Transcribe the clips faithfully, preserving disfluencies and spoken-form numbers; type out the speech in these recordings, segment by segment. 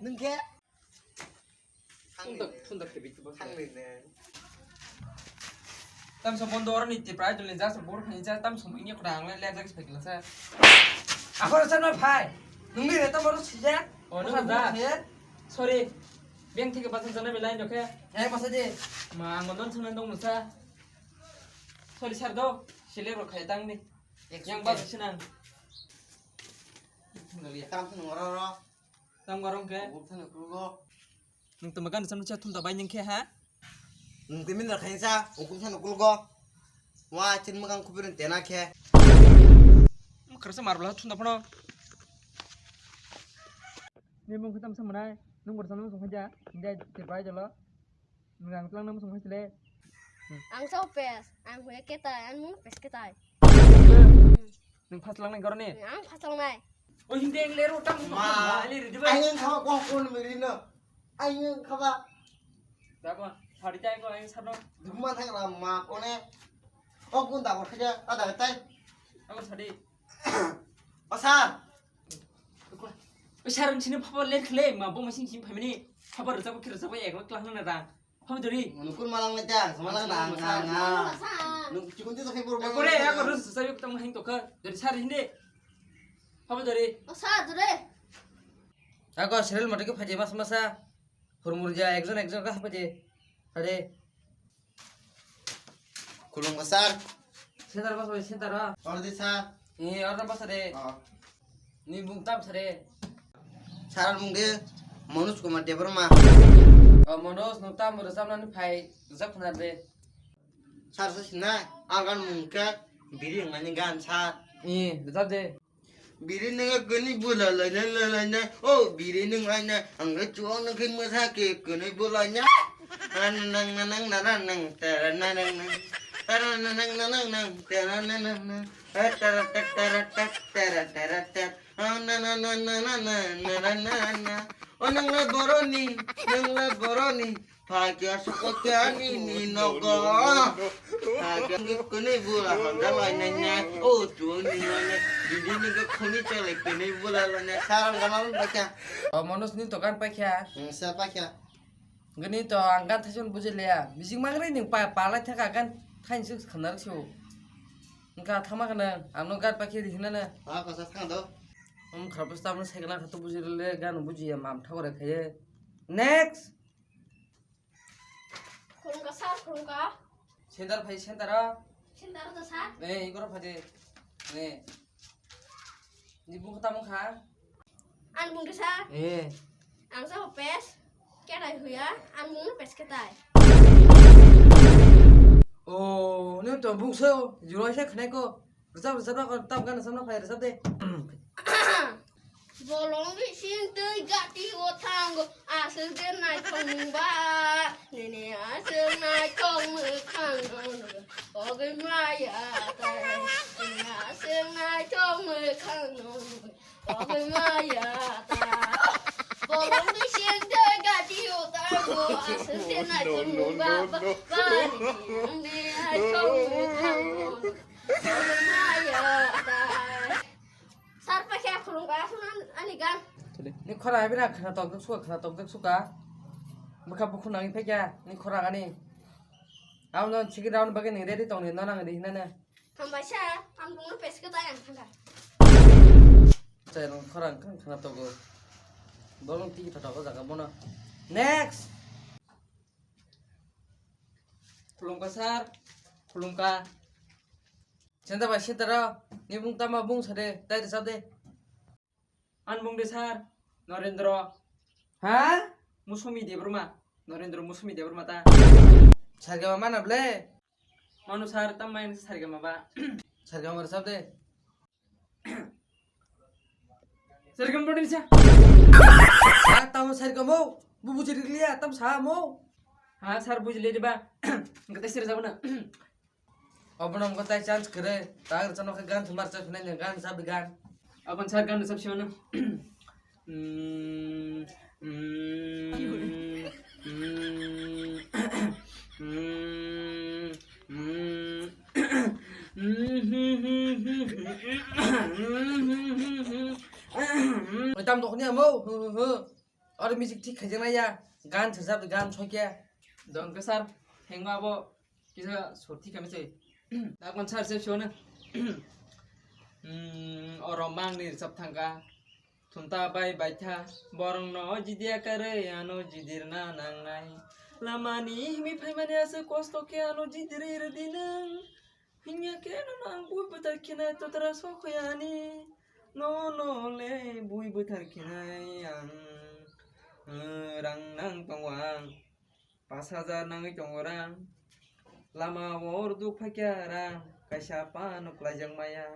Nung khe? Thundak, thundak khe bithi bwkha. Thangli nung. Tamsa bondo oro ni tipra idol ni jasa bor khani ja tamsa mui ni khra ang le jak sai kla sa. Akhor sa no phai. Nung ni re ta bor sija. Oh, no, da. Sorry. Beng thike basa jana belai no khe. Hai basa je. Ma ang non thang dong sa. Sorry sir do. Sile ro khai tang ni. Yang basa sinang. Tam thang ro ro. Tam gorong khe? Ukur thani kulgo. Nung tuma kan sam cha thum ta bai ning khe ha? Nung timin da khain sa, ukur thani kulgo. Wa chin magang kupirin tena khe. Khar sa mar bla thum ta phano. Ni mung khatam sa manai, nung bor sa nung sung khaja, dai te bai jalo. Nung ang tlang nung sung khajle. Ang sa pes, ang huya ketai, ang mung pes ketai. Nung phas lang nai goroni? Ang phas lang nai. O hindi ang lero tam ma ali ridi ba. Ayang khawa kong kon miri no. Ayang khawa. Dabo, sari tai ko ayang sano. Duma thang la ma kone. O kun da ko khaja ada tai. Ako sari. O sar. O sar sini papa ler khle ma bo masing sini phamini. Papa rajab khe rajab ek lak lang na da. Habo dori. Nukun malang na jang, semalang na ang ang ang. Nung chikun tu sakai buru. Kore ya ko rus sayo tang hing to kha. Dori sar hindi. Habo dori. O sar dori. Ako serial mate ke phaje mas masa. Hurmurja ekjon ekjon ka phaje. Are. Khulumkha sir. Center basa bai center o. Ordi sir. Ni order basa de. Oh. Ni bung tam sare. Sir mung de Manoj Kumar Debbarma. O Manoj, nung tam rwchapnani phai rwchap khna de. Sir sa sina agan mung khe biri wngmani gan sir. Ni rwchap de. Biri nang kani bula laina laina. Oh biri nang laina. Ang chuang nang khin masa ke kani bula nya. Nang nang nang nang nang tara nang nang nang. Tara nang nang nang nang tara nang nang nang. Tara tara tara tara tara tara. Na na na na na na na na na na. O nang la boroni, nang la boroni. Phakya sukotya ni ni nogo. Phakya ni kuni bula handa lai nanya. O tu ni nanya. Didi ni ke khuni chale kuni bula lanya. Sarang ganal bakya. O Manoj ni tokan pakya. Sa pakya. Gani to ang gan thasun bujiliya. Bijing mangri ning pa palai thaka gan thain suk khanar su. Engka thama kana ang no gan pakya di hinana. Ha kasa thang do. Om kharpas tamno saikana khatu bujile gan bujiya mam thagore khaye. Next. Khulumkha sir, khulumkha. Center phai center o. Center o sir. Eh, igoro phai de. Eh. Ni bung kha tamo kha? An bung kisa. Eh. Ang sa pes. Ketai huya, an bung pes ketai. Oh, ni to bung so, juro se khnai ko. Rwchap, rwchap na, tam gan rwchap na, phai rwchap de. Bolong bising twi gati o thango, aswk de naithok nung ba, nini aswk naithok mwkhang no nugwi, ogwi maya tai, nini aswk naithok mwkhang no nugwi, ogwi maya tai. Bolong bising twi gati o thango, aswk de naithok nung ba, ba, ba, nini aswk naithok mwkhang no nugwi. Sar pakhe khulumkha, ani gan. Ni khora bira khna tok tok suka, khna tok tok suka. Bwkha bukhuk nangwi phai kha, ni khora ani. Ang no chikir round bagwi ni ready tong ni, no nang di hinana. Hambai sa, ang bungno peske ta yang thangkha. Chai rong khora ang khna tok go. Bolong tiki thothogo jaga bono. Next. Khulumkha sir, khulumkha. Center bai center o, ni bung tama bung sade, tai rwchap de. An bung de sir, Norendra. Ha? Musumi Debbarma, Norendra Musumi Debbarma ta. Sarigama mana ble? Manu sir, tam main sarigama ba. Sarigama rwchap de. Sarigam bodi sa. Ah, tamo sarigamo. Bu buji rikliya, tam sa mo. Ha, sir, bujile de ba. Gata sir jabo na. Obono mo tai chance kre. Tag chano khe gan thumar cha khunai ne gan sab gan. Abon sir gan sab siwana. Hmm. Hmm, tam dokni amo. Oro music thik khaijaknai ya. Gan sajak, gan sokya. Don ke sir, hengma abo kisa sorti kami se. Dakon sir se shona. Hmm, oro mangni rwchap thangka. Thumta bai baitha, borokno jidiya karwi ano jidirna nangnai. Lamani himwi phaimani aswk kosto khe ano jidirwi rwdi nwng. Hinya khe nono ang bui bwthar khenai totra sokhayani. Nono le bui bwthar khenai ang. Rang nang tongo ang. Pas hajar nangwi tongo rang. Lama o rwduk phaikha rang, kaisa pano kwlaijak maya.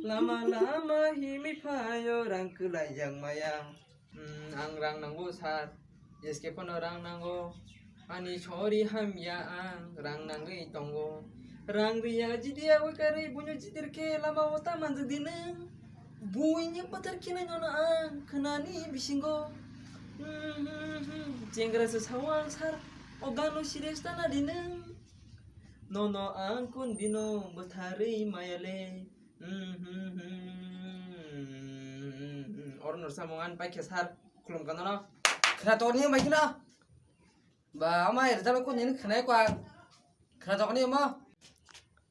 Lama lama himwi phaio rang kwlaijak maya. Hmm, ang rang nango sir, S K phano rang nango. Ani sori hamya ang rang nangwi tongo. Rang riya jidiya wi karwi buino jidir khe lama o ta manjak di nwng. Buini bwthar khinai nono ang khwnani bisingo. Hmm, hmm, hmm. Chengra se sao ang sir, o gano serious ta na di nwng. Nono ang kun bino bwtharwi maya le. Hmm, hmm, hmm. Oro no samung an paikha sir, khulum kano no. Khna toni bai khna. Ba, ama er jalo ko nini khnai ko ang. Khna tokni mo.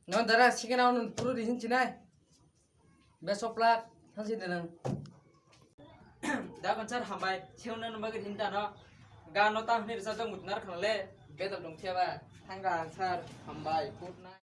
No dara sikena on puru di hin chinai. Best of luck. Thansi denang. Da kon sir hambai. Seuna no bagir hinta no. Ga no ta hni risa dong mutnar khnale. Betal dong thiaba. Thanga sir hambai. Good night.